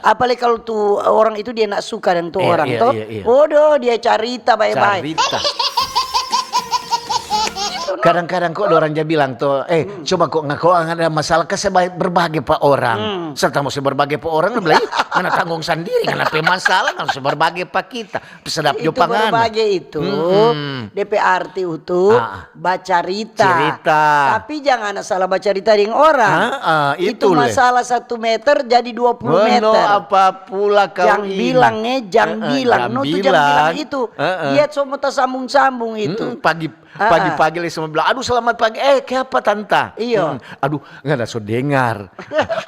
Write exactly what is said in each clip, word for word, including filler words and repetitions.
Apalagi kalau tu orang itu dia nak suka deng tu orang to. Iya, iya, iya. Bodoh, dia carita bae-bae. Carita. Kadang-kadang kok ada orang ja bilang to, "Eh, hmm, coba kok ngako ada masalah, kase bae berbage pa orang." Hmm. Serta mo se berbage pa orang, bilang, "Ih, ngana tanggong sandiri, ngana pe masalah, ngana se berbage pa kita." Sedap jo pangan. Itu berbage itu, mm-mm, depe arti itu, ah, bacarita. Cirita. Tapi jangan salah bacarita deng orang. Ah, ah, itu le. Masalah satu meter jadi dua puluh meter. Apa pula kau ini? Jang bilang, eh, jang bilang. No, tu jang bilang itu. Dia so mo tasambung-sambung itu. Mm-mm, pagi, ah, pagi-pagi le sama bilang, "Aduh, selamat pagi." "Eh, kiapa, Tanta?" Iyo. Mm, "Aduh, ngana so dengar."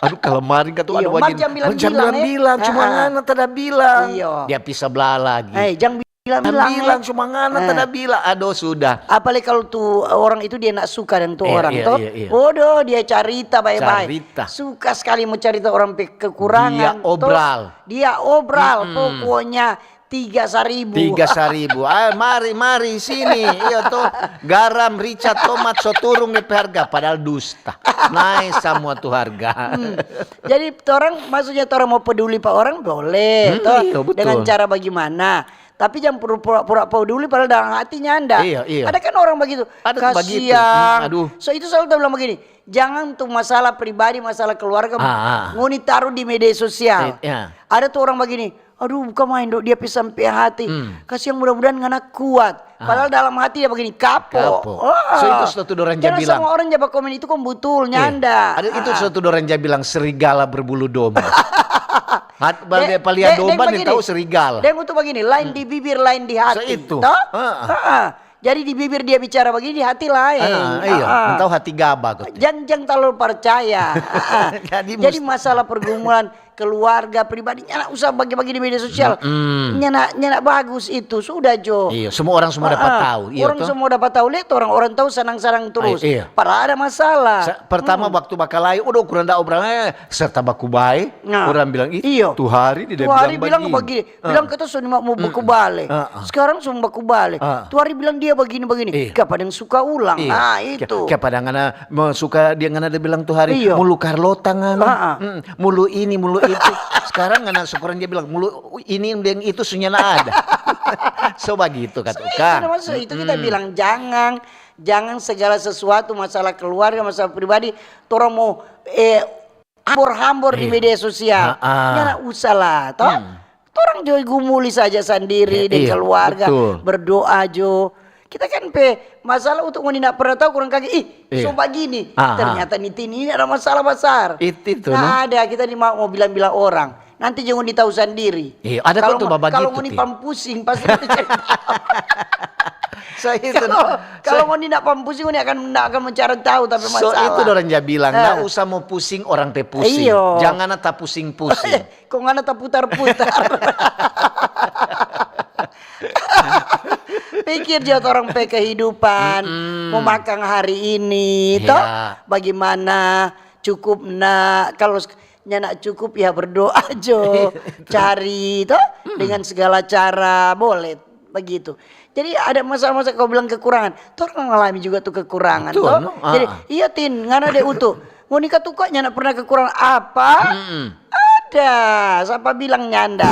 Aduh, kalamaring katu, iyo, aduh, mar jang bilang-bilang, eh. Cuma ngana tada bilang. Iyo. Dia pi sabla lagi. Eh, jang bilang-bilang, eh. Bilang, cuma ngana tada bilang. Aduh, sudah. Apalagi kalau tu orang itu dia nak suka deng tu orang to. Iya, iya, iya. Bodoh, dia carita bae-bae. Carita. Suka sekali mo carita orang pe kekurangan. Dia obral. Dia obral, mm-mm, pokoknya tiga saribu. Tiga saribu. Ah, mari, mari, sini. Iyo to. Garam, rica, tomat, so turung depe harga. Padahal dusta. Nae samua tu harga. Hmm. Jadi, torang, maksudnya torang mo peduli pa orang, boleh, hmm, to. Iyo, betul. Dengan cara bagimana. Tapi jang pura-pura, pura peduli, padahal dalam hati nyanda. Iyo, iyo. Ada kan orang bagitu. Ada tu bagitu. Kasiang. Hmm, aduh. So, itu selalu ta bilang bagini, jangan tu masalah pribadi, masalah keluarga, ah, ah, ngoni taru di media sosial. Iya. Ada tu orang bagini, "Aduh, buka main do, dia pe sampe hati. Hmm. Kasiang, mudah-mudahan ngana kuat." Ah. Padahal dalam hati dia bagini, "Kapo." Kapo. Ah. So, itu satu dorang ja bilang. Jangan samua orang ja bakomen itu kong butul, nyanda. Iya. Ada itu satu dorang ja bilang, "Serigala berbulu domba." Hat-, bage palihan domba, deng bagini, tau serigala. Deng itu bagini, lain di bibir, lain di hati. So itu. To? Ah. Ah. Jadi di bibir dia bicara bagini, di hati laeng. Ah, iya. Ah, ah. Entah hati gaba kata. Jang, jang talalu parcaya. Ah, ah. Jadi masalah pergumulan keluarga, pribadi, nyanda usah bagi-bagi di media sosial. Mm-mm. Nyanda, nyanda bagus itu, sudah jo. Iya, semua orang semua dapat tahu, iya. Orang semua dapat tahu, lihat orang, orang tahu sanang-sanang terus. Iya. Padahal ada masalah. Sa-, pertama waktu bakalae, udah ukuran da obral, eh, serta baku bae. Nah, orang bilang, "Ih, iyo. Tu hari dia bilang bagini." Bilang kita so mo bakubale. Sekarang so mo bakubale. Tu hari bilang dia bagini-bagini. Iya. Kapadang suka ulang. Iya. Ah, itu. Kapadang ngana mo suka dia, ngana dia bilang tu hari, iyo, mulu karlota ngana. Mm, mulu ini, mulu itu. Sekarang ngana syukuran dia bilang, mulu ini deng itu so nyanda ada. So bagitu kata orang. Itu kita bilang jangan, jangan segala sesuatu, masalah keluarga, masalah pribadi, torang mo, eh, hambor-hambor di media sosial. Iya. Nyanda usah lah, to. Hmm. Torang jo gumuli saja sandiri deng keluarga, berdoa jo. Kita kan pe masalah untuk ngoni nda pernah tahu, kurang kage, ih, so bagini. Ternyata ni tini ini ada masalah basar. Itu, no? Ada, kita ni mau, mau bilang-bilang orang. Nanti jo ngoni tahu sandiri. Iya, ada kok tu babagitu. Kalau ngoni pampusing, pasti ngoni cari tahu. So itu, no? Kalau ngoni nda pampusing, ngoni akan, nda akan mencari tahu, tapi masalah. So itu dorang ja bilang, nda usah mo pusing orang pe pusing. Iyo. Jangan ta pusing-pusing. Kong ngana taputar-putar. Pikir jo torang pe kehidupan, mo makang hari ini, to? Bagimana? Cukup nda? Kalo nyanda cukup, ya berdoa jo, cari, to? Dengan segala cara, boleh. Bagitu. Jadi ada masa-masa kau bilang kekurangan, torang ngalami juga tu kekurangan, to? Jadi, iya, Tin, ngana de utu. Ngoni katuka nyanda pernah kekurangan apa? Ada. Sapa bilang nyanda?